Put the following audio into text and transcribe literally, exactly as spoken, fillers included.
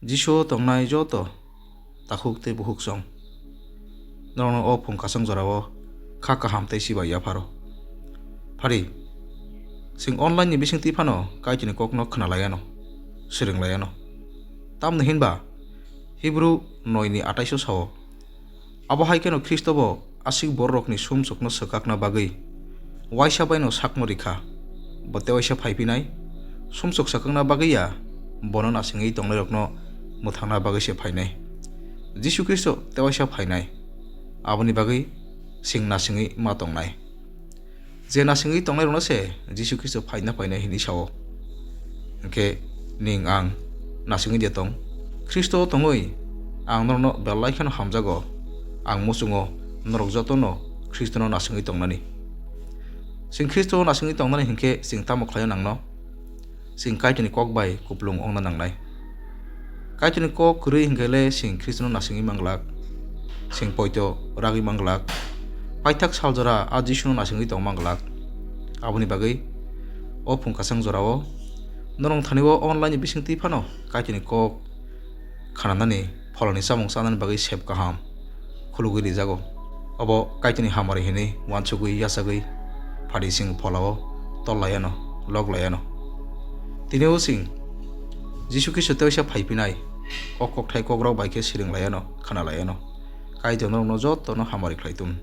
Jisu o tongnai joto takhuk tei bukhuk chwng norokno o phung kasang jorao kha kaham tei chibai yapharo. Phari, chwng online ni bisingtwi phano Kaitorni kokno khna laiano, swrwng laiano. Tamni hinba Hibru noi ni atais o sao, abo hai kheno Khristo bo aswk bororokni sumsokno swkakna bagwi waisa baino sakno rikha. Bo tewaisa phaiphinai, sumsok swkakna bagwi ya, bono nasingwi tongnairokno mwthangna bagwi se phainai. Jisu Khristo tewaisa phainai, aboni bagwi chwng nasingwi ma tongnai. Je nasingwi tongnairokno se Jisu Khristo phaina phainai hinwi sao. Hinkhe ning ang nasingwi de tong? Khristo o tongwi ang norokno belai kheno hamjago. Ang muchungo norok jotono Khristono nasingwi tongnani. Chwng Khristo o nasingwi tongnani hinkhe chwng tamo khlaina nangno? Chwng Kaitorni kok bai kupulung wngna nangnai. Kaitorni kok kwrwi hinkhe le chwng Khristono nasingwi manglak, chwng poito ragwi manglak, paithak saljora a Jisuno nasingwi tong manglak. Aboni bagwi o phung kasang jorao norok thani o online ni bisingtwi phano Kaitorni kok khananani pholoni chamung chanani bagwi sep kaham khulugwi rijago. Obo Kaitorni hamari hinwi uansugwi yachagwi phadi chwng pholao tol laiano, lok laiano. Tini o chwng Jisu Khristo teisa phaiphinai, o kokthai kokrok bai khe swrwng laiano, khana laiano. Kaitor norokno jotono hamari khlai tun.